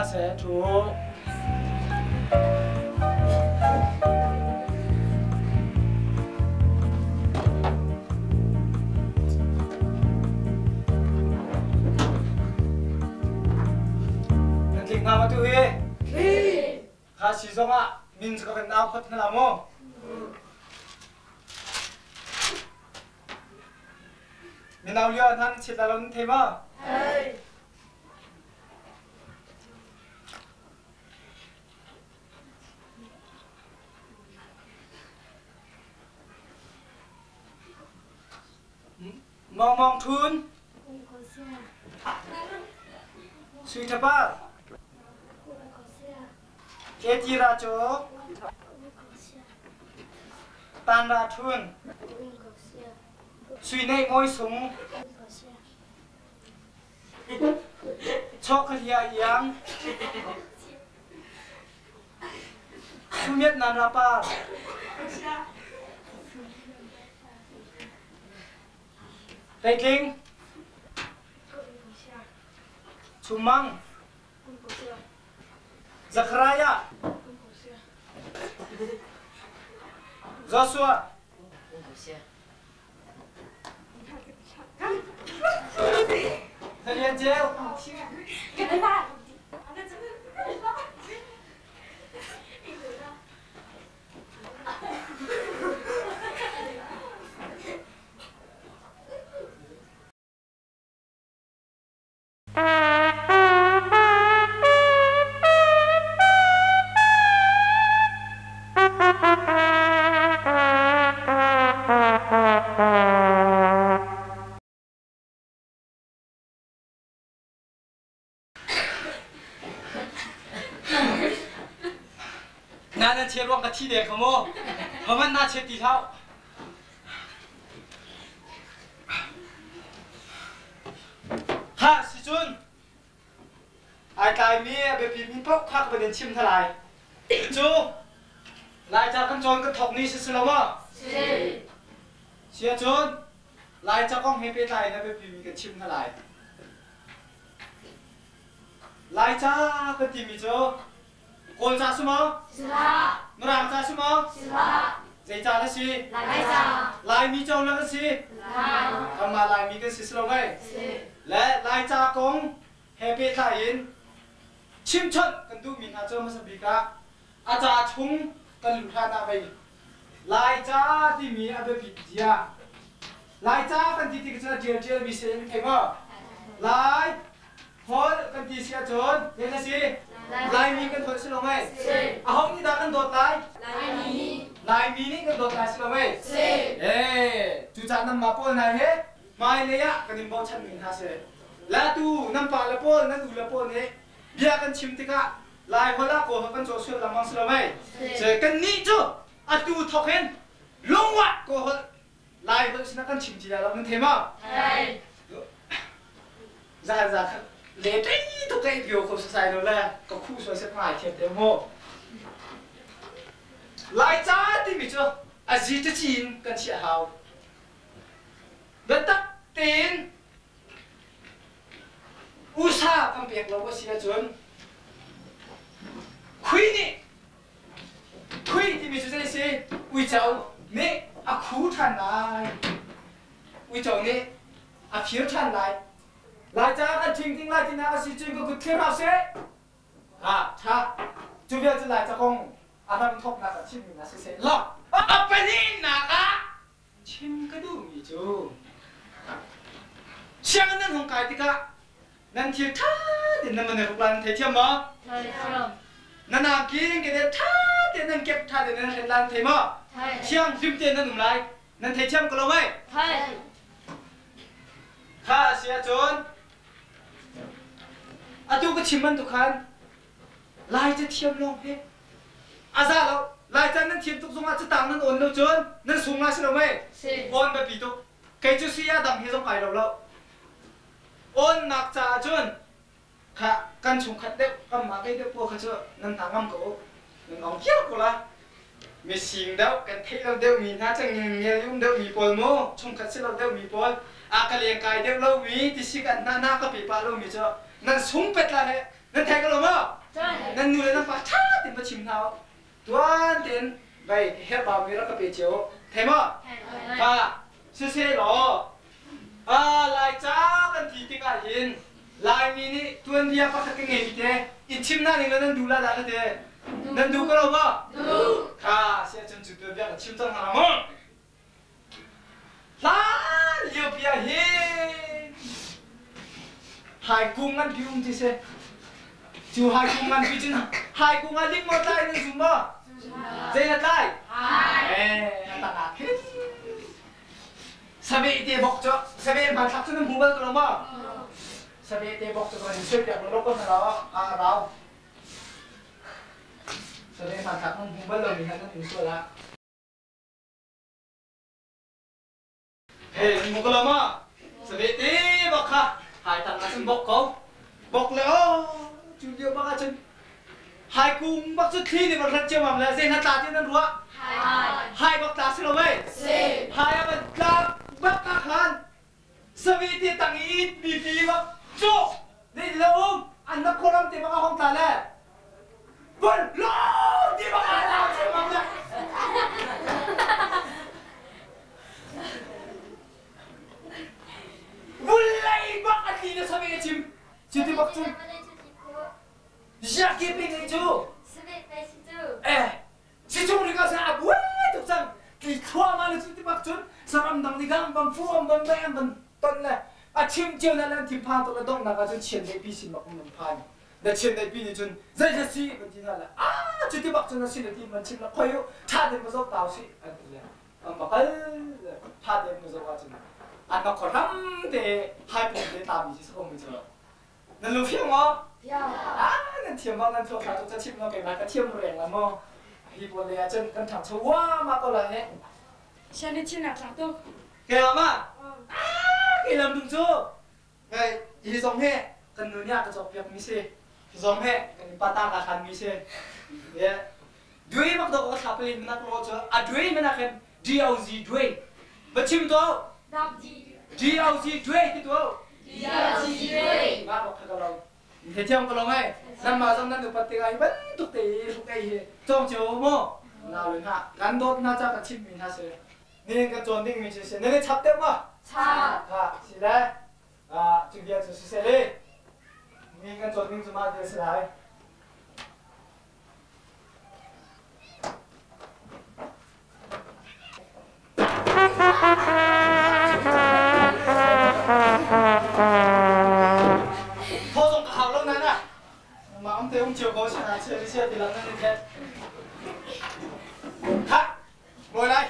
Hna seh ṭhu. Nan tlik hna ma tu hi? Kha si zong ah min cu ka kan au phot hna la maw? Minau lio ah hna nan chiat la lo nan thei ma? Mong Mong Thun, Sui Tha Par, Keti Ra Cho, Tan Ra Thun, Sui Nei Mawi Sung, Chawkhalia iang. Sumiat nan ra par. Hleitling. Chumang. Zachariah. Joshua. Lian Ceu. Na nan chia ruang ka thi deng kha mu. Homan na chia ti hlah. Kha si cun ai tlaimi a biapimi paoh kha ka van in chim hna lai. Cu Laica kan cawn kan thawk ni si si lo maw? Si. Si ahcun Laica kong he pehtlai in a biapimi kan chim hna lai. Laica kan timi cu Kawlca si maw? Si hlah. Mirang ca si maw? Si hlah. Zei ca na si? Lai ca. Laimi co na kan si? Lai. Kanmah Laimi kan si si lo mei? Si. Le Laica kong he pehtlai in chimchawnh kan duhmi hna cu hmasa bik ah a ca chung kan luh hlan ah vei Laica timi a biapit zia Laica kan ti tik cun a ṭial ṭialmi si in thei maw? Lai Holh kan ti si ahcun zei na si? Laimi kan holh si lo mei? Aho nih dah kan dawt lai? Laimi. Laimi nih kan dawt lai si lo mei? Si. Eh, cucaah nanmah pawl hna he hmailei ah kan in bochan mi hna si. La tu nan pa le pawl, nan u le pawl nih bia kan chim tikah Lai holh ah Kawl holh kan caw sual lengmang si lo mei? Si. Kan nih cu atu thawk hin lungwah Kawl holh Lai holh sinah kan chim ti lai lo nan thei maw? Thei. Zan za khat le tei tuk kai bio ko sai lo le ka khu so se ngai thiam te mu. Lai ca timi cu a zi te cin kan chiah hau. Biatak tein usa kan pek lo a si ahcun khui nih Khui timi cu zei si? Uico nih a khu ṭhan lai. Uico nih a phir ṭhan lai. Laica kan ṭhing ding lai tinak a si cun ka kut thlir hau seh. Ha, ṭha. Cu vial cu Laica kong a hram thawknak a chimmi na si seh. Law, a pahnihnak ah chim ka duhmi cu sianginn nan hung kai tikah nan thil ṭha tein nan van i ruk lai nan theithiam maw? Theithiam. Nan angki ke te ṭha tein nan kep ṭha tein nan hret lai nan thei maw? Thei. Thianghlim tein nan um lai nan theithiam ko lo mei? Thei. Kha a si ahcun atu ka chim bantuk khan Lai ca thiam lawng hi a za lo. Lai ca nan thiam tuk zongah catang nan awn lo cun nan sung la si lo mei? Si. Awn biapi tuk. Kei cu si a dang hi zong kai lo lo. Awnnak caah cun kha kan chungkhat deuh kanmah kei deuh pawl kha cu nan hna ngam ko u. Nan ong kiar ko la. Mising deuh kan theih lo deuh mi hna cangel um deuh mi pawl mu chungkhat si lo deuh mi pawl a ka leng kai deuh lo mi ti si kan hna na ka pe pah lo mi cu nan sung pet la he. Nan thei ko lo maw? Nan nu le nan pa ṭha tein va chim hna u. Tuan tein vei herhbau mi rak ka pe cio. Thei maw? Kha siseh law Laica kan ti tikah hin Laimi nih tuanbia pakhat ka ngeimi te in chim na ning le nan duh la dah ka te. Nan duh ko lo maw? Kha si ahcun cu tuanbia kan chim cang hna maw? Hlan liopi ah hin haikung nganpi um ti si. Cu haikung nganpi cun haikung ah ling maw tlai nan zum maw? Zei na tlai? Eh, a tang ah khin. Saveh te bok cu saveh hmanthlak cu nan hmu bal ko lo maw? Saveh te bok cu kan in suai piak lo ko hna lo a rau. Saveh hmanthlak nan hmu bal lo mi hna nan um sual ah. Hei, mu ko lo ma? Saveh te bak kha hai tang ah cun bok ko. Bok le o, cu lio bak ah cun hai kung bak cu thli nih van rat ciammam le zei hna tla ti nan ruah? Hai bak tla si lo mei? Hai a van tla bak ah khan saveh te tang i pipi bak cu zei lo um an na khuaram te bak ah hong tla le Bul lo ti bak ah lau ciammam le Vulei bak a tli na save chim cu ti bak cu ziah ki ping cu eh si chung ri ka sa a buai tuk cang tli thluahmah le cu ti bak cun saram dang nih khan ban fu an ban bai an ban ton le a chim cio na le an thinphan tuk le donghnak ah cun chian pi sin bak um an phan na chian pi nih cun zei si kan ti hna le ah cu ti bak cun a si le ti man chim le khoi u tha ten ma zoh tau si an ti le an va kal tha ten ma zoh ahcun an va khor ram te hai pum te tla mi si ko mi cu nan lu fiang maw ah nan thiam bak nan thluak tha tuk ca chim lo keimah ka thiam reng la maw hi pawl le ahcun kan ṭhangcho wa ma ko la he Sian ni thil nak tlak tuk. Ke ma ah ke lam dung cu Ngai hi zong he kan nu nih a ka cawkpiak mi si. Hi zong he kan pa ta ka hlan mi si. Ye. Dui bak do ka thla pelin manak ro chu a dui manak hin DOZ dui. Ba chim to. DOZ dui ti to. DOZ dui. Ma bak ka lo. He thiam ka lo ngai. Nan ma zong nan upat te ai bantuk te i hruk ei hi cong cio mo. Na lu na kan dawt na cha ka chim mi hna si. Nihin kan cawn dingmi cu si. Nan i chap deuh maw? Chap. Ha, si le. Ah, cu bia cu siseh le. Nihin kan cawn ding cu mah bia si lai. Thaw zong ka hau lo nan ah. Mah um te um cio ko si na chia sia ti lang nan i thet. Ha, Bawi lai.